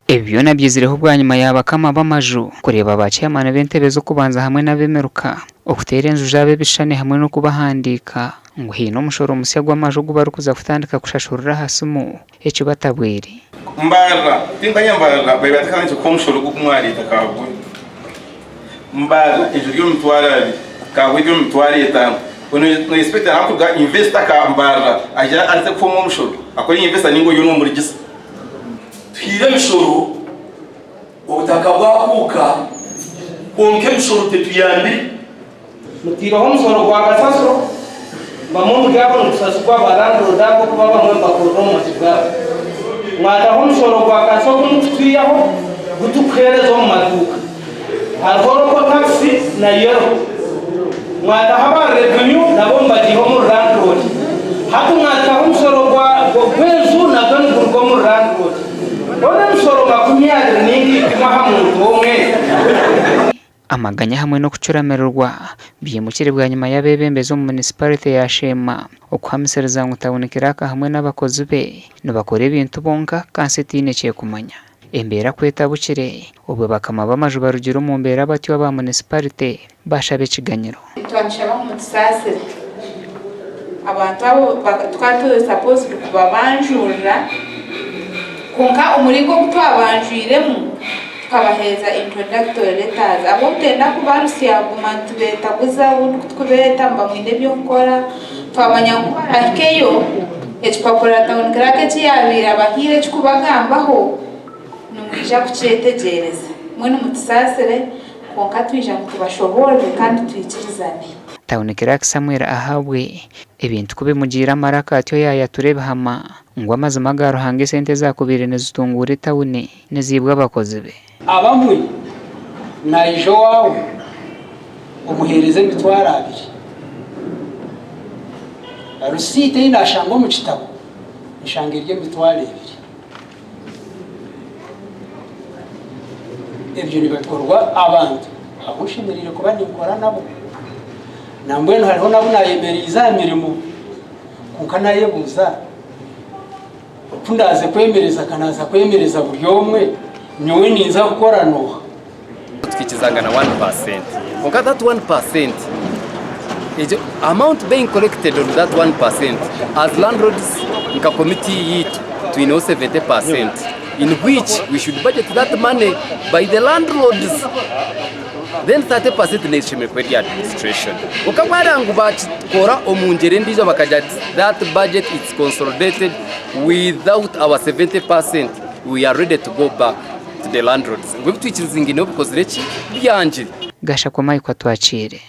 Ebi byona byizireho bwanyima ya bakama b'amaju kureeba ba chairman b'entebe z'okubanza hamwe n'ab'emiruka okuteera enju zaabo ebishushani hamwe n'okubahandiika ngu haine omushoro musya gw'amaju ogu barikuza kutandika kushashurira aha simu eki batabwire. Mbarara, tinkanya Mbarara babaire batakatandikire kuha omushoro gw'okumwariita Kabwe. Mbarara enju eri omu mitwaro abiri, Kabwe eri omu mitwaro etaano. No expecta nakuruga investor aka Mbarara aije aze kuha omwe omushoro akore investor ninga oriyo nomurigisa. Tuhaire emishoro, obutaka bwakuuka, kwonka emishoro tetuyambire. Mutaireho omushoro gwa kasasiro, bamwe omuri abo nigushashurwa ba landlord ahabw'okuba abamwe nibakorera omu maju gaabo. Mwataho omushoro gwa kanso ogu mukutwihaho gutukuheereza omu maduuka. Hariho local tax nayo eriho. Mwataho aba revenue nabo mubagiiha omuri landlord. Hati mwataho omushoro gw'enju nagwo niguruga omuri landlord. Hoona emishoro 20 ninga ikumi aha muntu omwe. Amaganya hamwe n'okucuramirirwa byimukire bwanyima y'abeebembezi omu munisiparite ya Sheema okuhamisiriza ngu tawuni kiraaka hamwe n'abakozi be nibakora ebintu bonka kanso etaine eki ekumanya. Embeera ku etabukire, obwo bakama b'amaju barugire omu mbeera batyo aba munisiparite baashaba ekiganyiro. Twamushaba ngu mutusaasire. Abantu abo tukaba turi supposed kubabanjurira kwonka omuringo ogu twabanjwiremu tukabaheereza introductory letters ahabw'obutenda kubarusya kuguma nitubeetaguza obundi ku turikubeeta muba mwine eby'okukora twamanya ngu ku baraahikeyo ekipapura town clerk eki yaabaire abahaire ekirikubagambaho nimwija kukyetegyereza. Mbwenu mutusaasire kwonka twija ngu tubashoboorore kandi twikirizane. Town Clerk Samuel Ahabwe ebintu ku bimugiire amaraka atyo yaayatura ebihama ngu amazima ga Ruhanga esente ezaakubaire nizitunguura etawuni niziibwa abakozi be. Abamwe naija owaawe omuheereze emitwaro abiri. Risiiti ei naashanga omu kitabo nshanga eri emitwaro ebiri. Ebyo nibikorwa abantu abu nshemereire kuba ninkora nabo. Nambwenu hariho n'abu naayemereize aha mirimo kwonka naayebuuza Ku ndaaze kwemereza ka naaza kwemereza buri omwe, nyowe ninza kukora n'oha? Tukikizangana 1% kwonka that 1% egyo amount being collected on that 1% as landlords nka committee yaitu twineho 70% in which we should budget that money by the landlords then 30% neshemereire kuba eri administration kwonka bwareba ngu bakikora omu ngyeri endiijo bakagira ati that budget is consolidated without our 70% we are ready to go back to the landlords ngu ebitwikirizingaine bikozire ki byangire. Gashakwa Mike Atwakiire.